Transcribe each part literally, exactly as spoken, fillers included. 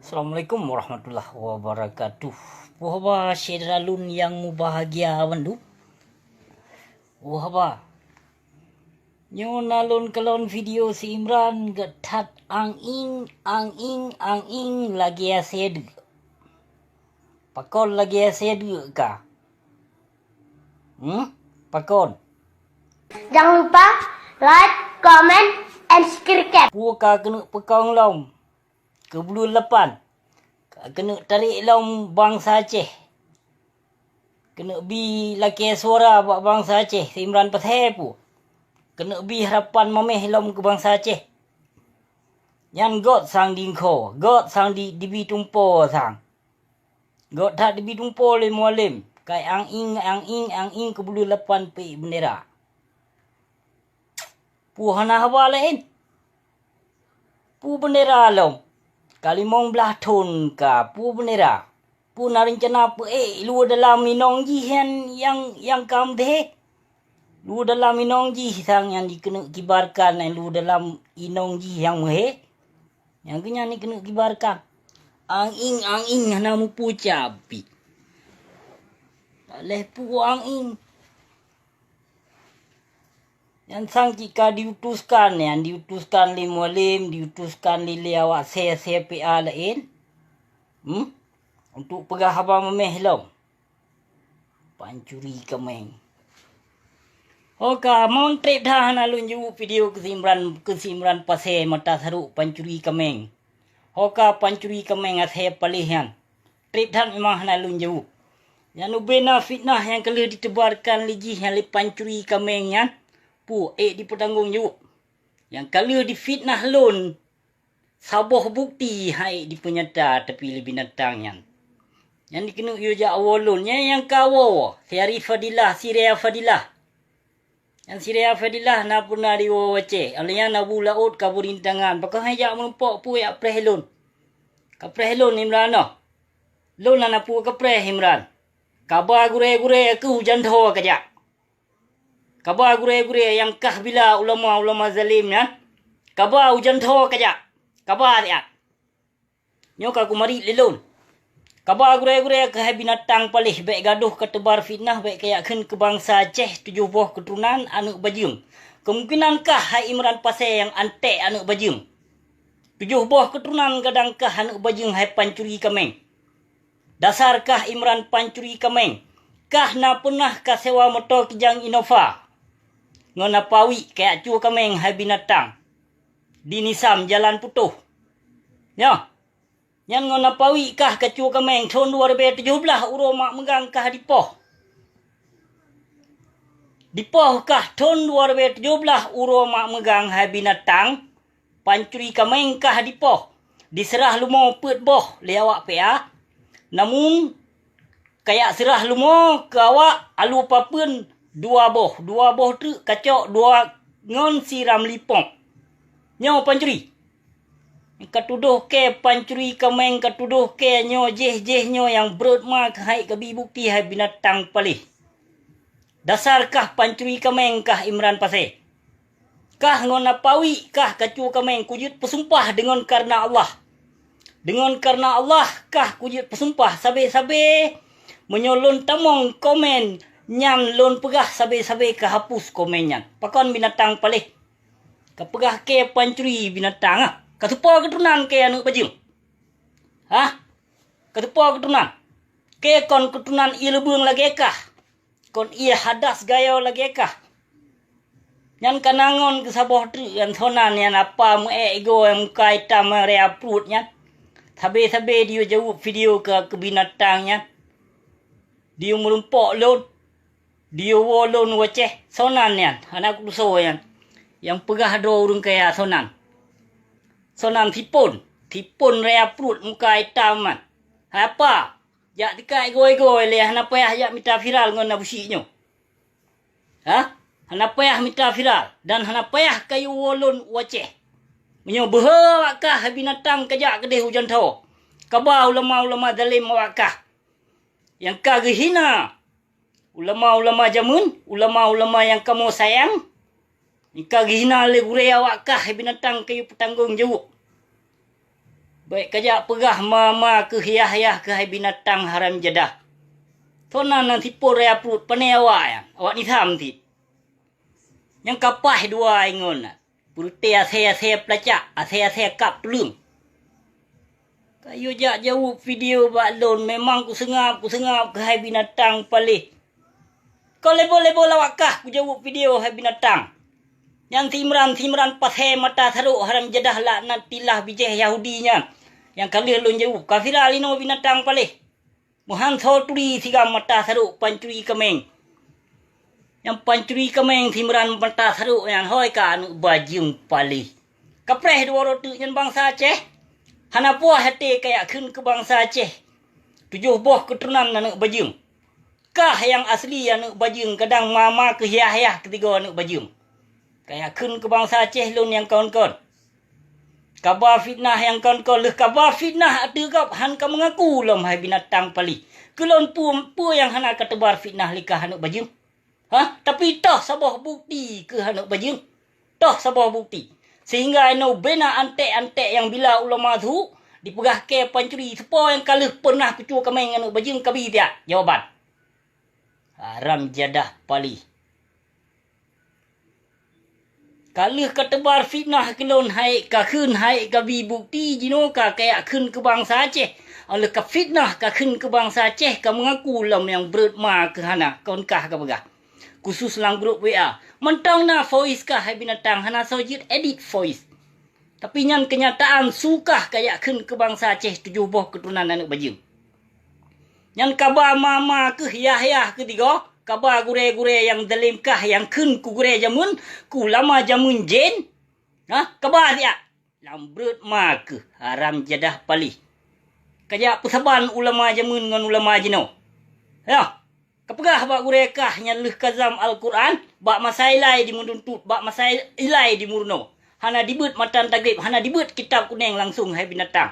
Assalamualaikum warahmatullahi wabarakatuh. Puh haba syedara lôn nyang mubahgia bandum. Puh haba. Nyoe na lôn kalon video si Imran geuh that ang-ing, ang-ing, ang-ing lagèe asèe deuk. Pakon lagèe asèe deuk ka? Hmm? Pakon? Jangan lupa like, comment, and subscribe. Peue ka keuneuk peukong lom keu buleuen lapan? Ka keuneuk tarek lom bansa Aceh. Keuneuk bi lakèe suara bak bansa Aceh, si Imran Pasè peue? Keuneuk bi harapan mamèh lom keu bansa Aceh. Nyan gèt sang di engko, gèt sang di, dibi tumpo sang. Gèt that dibi tumpo lé Mualem, kai ang-ing, ang-ing, ang-ing keu buleuen lapan peuék beundera. Peue hana haba laén? Peue beundera lom? Ka limong blaih thon ka, peue beundera? Peue na reuncana peuék luweue dalam inong jih nyan nyang, nyang ka meudéh? Luweue dalam inong jih sang nyan dikeuneuk kibarkan, luweue dalam inong jih nyang meuhé. Nyang keu nyan dikeuneuk kibarkan. Ang-ing, ang-ing hana mupeue capi. Tak lheueh peue ang-ing. Nyan sang cit ka diutuskan, nyan diutuskan lé Mualem, diutuskan lé, lé awak C C P A laén. Hmm? Untuk peugah haba mamèh lom. Pancuri kaméng. Ho ka, mon trép that hana lôn jaweueb video keu si Imran, keu si Imran Pasè mata sarok pancuri kaméng. Ho ka pancuri kaméng asèe paléh nyan. Trép that memang hana lôn jaweueb. Nyan ubé na fitnah nyang ka lheueh ditebarkan lé jih nyan lé pancuri kaméng nyan, peue ék dipeutanggong jaweueb. Nyang ka lheueh difitnah lôn, saboh bukti han ék dipeunyata tapi lé binatang nyan. Nyan dikeuneuk yue jak woe lôn, nyan nyang ka woe, si Ari Fadilah, si Rea Fadilah. Nyan si Rea Fadilah na peuna diwoe u Aceh, alèh nyan Abu Laôt ka beurintangan, pakon han jak meurumpok peue jak preh lôn. Ka preh lôn Imran noh. Lôn hana peue ka preh Imran. Kaba gurèe-gurèe keuh u Jantho ka jak. Kaba gurèe-gurèe nyang kah bila ulama-ulama zalim nyan. Kaba u Jantho ka jak. Kaba siat. Nyoe ka kumarit lé lôn. Kaba gurèe-gurèe keuh hai binatang paléh, bèk gadôh ka teubar fitnah, bèk kajak kheun keu bansa Aceh tujoh boh keuturonan aneuk bajeueng. Kemungkinan kah hai Imran Pasè nyang antek aneuk bajeueng. Tujoh boh keuturonan gadang kah aneuk bajeueng hai pancuri kaméng. Dasar kah Imran pancuri kaméng. Kah na peunah ka sewa moto kijang Innova ngon Apawi kajak cue kaméng hai binatang di Nisam Jalan Putôh. Nyoe. Nyan ngon Apawi kah ka cue kaméng thon dua ribèe tujoh blaih uroe mak meugang kah dipoh. Dipoh kah thon dua ribèe tujoh blaih uroe mak meugang hai binatang. Pancuri kaméng kah dipoh, diseurah leumo peuet boh lé awak P A. Namun, kajak seurah leumo keu awak aloe papeuen dua boh, dua boh treuk kacok dua ngon si Ramli Pong. Nyoe pancuri. Ka tudôh kèe pancuri kaméng, ka tudôh kèe nyoe jéh-jéh nyoe nyang breuet ma keuhai kabi bukti hai binatang paléh. Dasar kah pancuri kaméng kah Imran Pasè. Kah ngon Apawi kah ka cue kaméng kujeuet peusumpah deungon kareuna Allah. Deungon kareuna Allah kah kujeuet peusumpah sabe-sabe meunyoe lôn tamong komen nyan lôn peugah sabe-sabe ka hapus komen nyan. Pakon binatang paléh. Ka peugah kèe pancuri binatang ah. Ka teupo keuturonan kèe aneuk bajeueng. Hah? Ka teupo keuturonan. Kèe kon keuturonan ié leubeueng lagèe kah. Kon ié hadas gayo lagèe kah. Nyan ka na ngon keu saboh treuk nyan sonan nyan apa meu-ék igoe muka itam raya pruet nyan. Sabe-sabe diyoe jaweueb video keu, keu binatang nyan. Diyoe meurumpok lôn. Diyoe woe lôn u Aceh sonan nyan, hana kutusoe nyan. Nyang peugah droe ureueng kaya sonan. Sonan sipon, sipon raya pruet muka itam man. Hapa? Jak teuka igoe-igoe lé hana payah jak mita viral ngon Abusyik nyoe. Hah? Hana payah mita viral dan hana payah kayue woe lôn u Aceh. Meunyoe beuhe awak kah hai binatang kajak keudeh u Jantho, kaba ulama-ulama zalem awak kah nyang ka geuhina ulama-ulama jameun, ulama-ulama nyang kamoe sayang, nyang ka geuhina lé gurèe awak kah hai binatang kayue peutanggong jaweueb. Bék kajak peugah ma-ma keuh yah-yah keuh hai binatang haram jadah. Soe nan nyang sipon raya pruet, pané awak nyan, awak nisam cit. Nyang ka paih dua ingon na. Peureute asée-asée peulacak, asée-asée kab tuleueng. Kayue jak jaweueb video bak lôn, memang kuseungab-kuseungab keuh hai binatang paléh. Kon lebo-lebo lawak kah kujaweueb video hai binatang. Nyan si Imran, si Imran pasé mata sarok haram jadah laknatillah bijéh Yahudi nyan. Nyang ka lheueh lôn jaweueb, ka viral inoe binatang paléh. Meuhan soe turi sigam mata sarok pancuri kaméng. Nyang pancuri kaméng si Imran mata sarok nyan hôi ka aneuëk bajeueng paléh. Kapreh dua droe teuk nyan bansa Aceh. Hana puah até kajak kheun keu bansa Aceh. Tujoh boh keuturonan aneuëk bajeueng. Kah nyang asli aneuëk bajeueng, kadang ma-ma keuh yah-yah keuh tigoe aneuëk bajeueng. Kajak kheun keu bansa Aceh lôn nyang kon-kon. Kaba fitnah nyang kon-kon, lheueh kaba fitnah ateueh gob han ka meungaku lom hai binatang paléh. Keu lôn peue, peue nyang hana kateubar fitnah lé kah aneuëk bajeueng? Hah? Tapi toh saboh bukti keuh aneuëk bajeueng? Toh saboh bukti. Sehingga inoe bena antek-antek nyang bila ulama su, dipeugah kée pancuri, soe po nyang ka lheueh peunah kucue kaméng aneuëk bajeueng, kabi tiak jawaban. Haram jadah paléh. Ka lheueh kateubar fitnah keu lôn hai kakheun hai kabi bukti, jinoe ka kajak kheun keu bansa Aceh. Óh lheueh kafitnah kakheun keu bansa Aceh, kameungaku lom nyang breuet ma keuh hana, kon kah kapeugah. Khusus lam grup W A. Mantong na voice kah hai binatang, hana soe jeuet edit voice. Tapi nyan keunyataan su kah kajak kheun keu bansa Aceh tujoh boh keuturonan aneuëk bajeueng. Nyan kaba ma-ma keuh yah-yah keuh tigoe, kaba gurée-gurée nyang dalem kah nyang kheun keu gurée jameun, keu ulama jameun jén. Hah? Kaba siat. Lam breuet ma keuh haram jadah paléh. Kajak peusaban ulama jameun ngon ulama jinoe. Yoh. Kapeugah bak gurée kah nyan lheueh kazam Al-Quran, bak masa ilai dimeununtot, bak masa ilai dimeurunoe. Hana dibeuet matan tagreb, hana dibeuet kitab kunéng langsong hai binatang.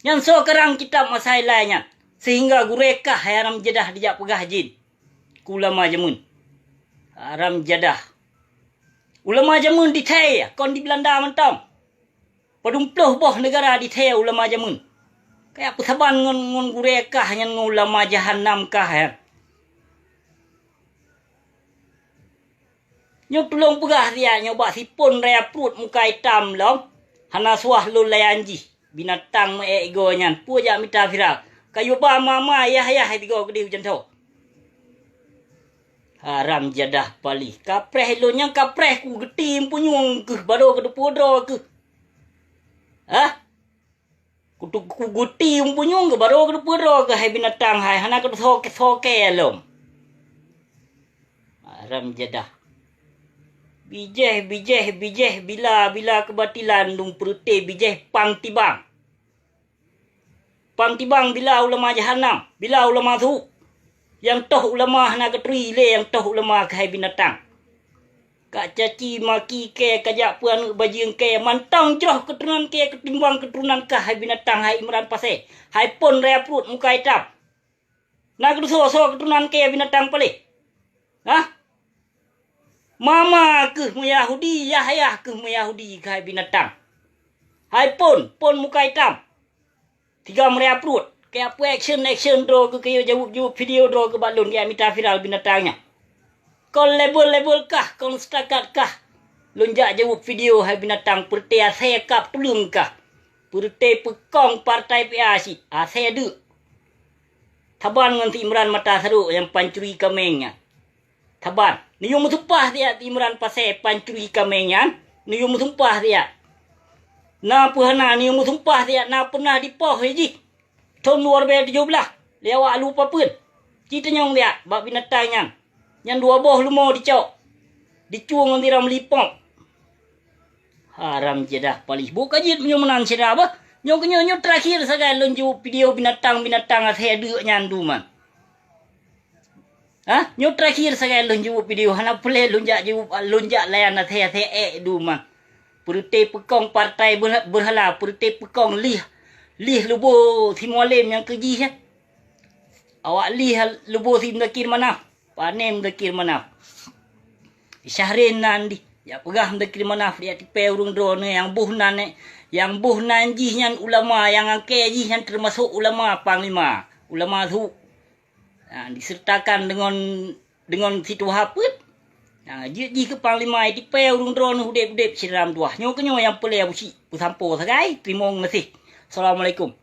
Nyan soe karang kitab masa ilai nyan, sehingga gurée kah hai haram jadah dijak peugah jén keu ulama jameun. Haram jadah. Ulama jameun di Thai, kon di Beulanda mantong. Padum ploh boh neugara di Thai ulama jameun. Kajak peusaban ngon, ngon gurée kah nyan, ngon ulama jahanam kah nyan. Nyoe tulông peugah siat nyoe bak sipon raya pruet muka itam lom, hana suah lôn layan jih. Binatang meu-ék igoe nyan, peue jak mita viral. Kayue ba ma-ma yah-yah tigoe keudeh ujan tho. Haram jadah paléh. Kapreh lôn nyang kapreh kugeutim punyueng keuh, baro keudeupeue droe keuh. Hah? Kutu-, kugeutim punyueng keuh, baro keudeupeue droe keuh hai binatang hai, hana keudeusoe-soe lom. Haram jadah. Bijéh, bijéh, bijéh, bila, bila keubatilan dum peureute bijéh pang tibang. Pang tibang bila ulama jahanam, bila ulama su. Nyang toh ulama hana geuturi lé nyang toh ulama keuhai binatang. Ka caci maki kée, kajak peu aneuëk bajeueng kée, mantong jroh keuturonan kée keutimbang keuturonan kah hai binatang hai Imran Pasé, hai pon raya pruet muka itam. Na keudeusoe-soe keuturonan kée binatang paléh? Hah? Mama keuh meuyahudi, yah-yah keuh meuyahudi keuhai binatang. Hai pon, pon muka itam. Tiga meuraya pruet. Kajak peu action-action droe keuh, kayue jaweueb-jaweueb video droe keuh bak lôn, kajak mita viral binatang nyan. Kon level-level kah, kon setakat kah lôn jak jaweueb video hai binatang, peureute asée kab tuleueng kah. Peureute peukong partai P A cit, asée deuk. Saban ngon si Imran mata sarok nyang pancuri kaméng nyan. Saban, neuyue meusumpah siat si Imran Pasé pancuri kaméng nyan, neuyue meusumpah siat. Na peue hana neuyue meusumpah siat, na peunah dipoh jih. Thon dua ribèe tujoh blah, lé awak Alu Papeuen. Ci teunyong siat bak binatang nyan. Nyan dua boh leumo dicok. Dicueng ngon tiram lipong. Haram jadah paléh. Bôh ka jeuet meunyoe meunan syedara bah. Nyoe keunyoe, nyoe teurakhir sagai lôn jaweueb video binatang-binatang asée deuk nyan dum nyan. Hah? Nyoe teurakhir sagai lôn jaweueb video, hana peureulée lôn jak jaweueb, lôn jak layan asée-asée ék dum nyan. Peureute peukong partai beurha-, beurhala, peureute peukong lih, lih leubo si Mualem nyang keujih nyan. Awak lih leubo si Muzakir Manaf, pané Muzakir Manaf. Syahrin nan dih. Jak peugah meuteukrimanah jak tipée ureuëng droeneuh nyang boh nan, nyang boh nan jih nyan ulama, nyang angkée jih nyan teumasok ulama panglima, ulama su. Ha, disertakan deungon, deungon situha peuet. Ha, jeuet jih keu panglima, tipée ureuëng droeneuh udeb-udeb sidalam tuah. Nyoe keunyoe nyang peulée busi peusampoe sagai, teurimong meusih. Assalamualaikum.